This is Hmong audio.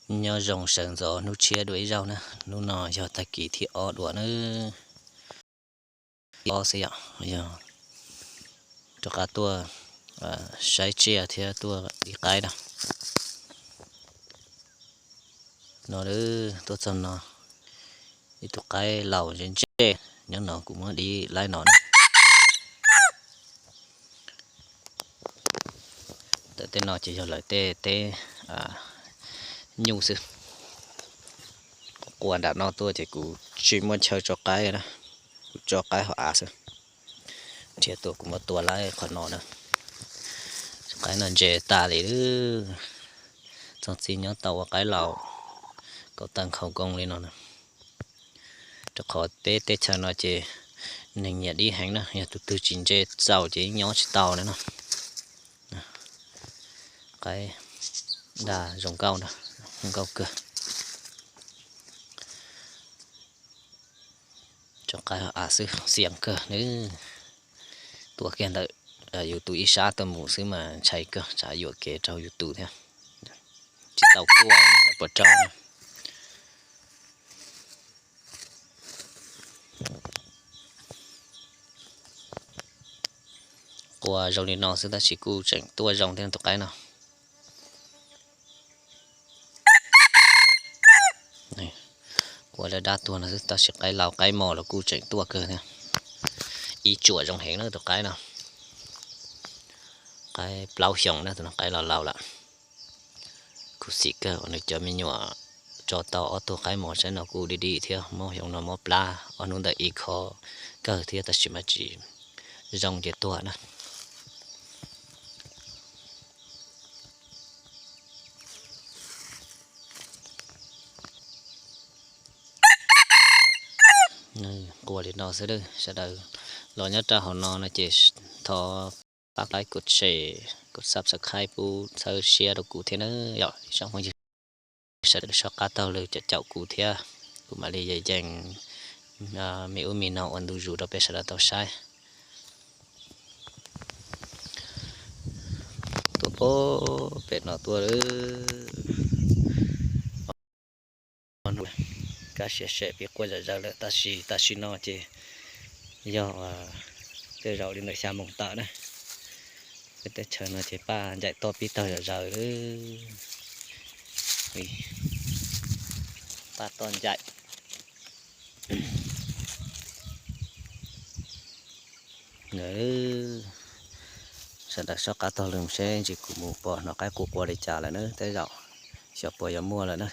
Nyob zoo sawv ntxov hnub tshiab dua ib zaug na, hnub no yog tag kis thib ob dua na. Thib ob xwb yom, yog rov qab tuaj saib tsiaj thiab tuaj dib qaib na. No tuaj txog no, ib tug qaib laus ntse ntse nyob no, kuv muab dib laib no na. Ntawm tej no ces yog lawv tej teb nyuj xwb. Kuv qua nram no tuaj ces kuv tsis muaj chaw tso qaib na, kuv tso qaib hauv av xwb. Nrhiav tuaj kuv muab tua laib qhov no na. Qaib no ntse tas li, txog txiv nyob tau ua qaib laus, kaum tawm nkhaus koo li no na. Rau qhov peb teb chaws no ces neeg nyiam dib heev na, yog tus twg tsis ntse txaus ces yeej nyob tsis tau na no. Qaib dag zoo nkauj na, zoo nkauj kawg. Tso qaib av xwb xiam kawg na. Tua kiag ntawm yus tus ib sab tuaj mus xwb mas ntshai kawg, tsam yuam kev raug yus tus thiab. Tsis tau kuaj, puas raug na. Qua zoo li no xwb tab sis kuj tseem tuaj zoo thiab tus qaib no. Qua dab dab tuag no xwb tab sis qaib laus qaib mos los kuj tseem tuaj kawg thiab. Ib tsuam zoo heev na tus qaib no. Qaib plaub xyoos na, tus no qaib laus laus lawm. Khuv xim kawg uas nws cov me nyuam tso tau ob tug qaib mos saib no kuj dim dim thiab, mob xyoo no mob plab, ob hnub ntawd ib khob kawg thiab tab sis mas tsis zoo ces tuag na. Qua li no xwb, sawv daws los nyob rau hauv no no ces thov pab like, kos share, kos subscribe pub txhawb siab rau kuv thiab na yom. Sawv daws soj qab taug lw caum caum kuv thiab, kuv mam li yees me ub me no ua ntu zus rau peb sawv daws tau saib. Tuaj pem no tuaj lawm. Kaj siab sem pib quaj zom zaws lawm tab sis tam sim no ces yog tej zaum li ntawm xya moos tawm na. Peb teb chaws no ces paj ncaim toj pib tawg zom zaws lawm. Paj toj ncaim. Sawv daws soj qab taug lw seb ntsis kuv mus pom hnov qaib qua qua li cas lawm na, tej zaum xyov puas yuav muaj lawm na.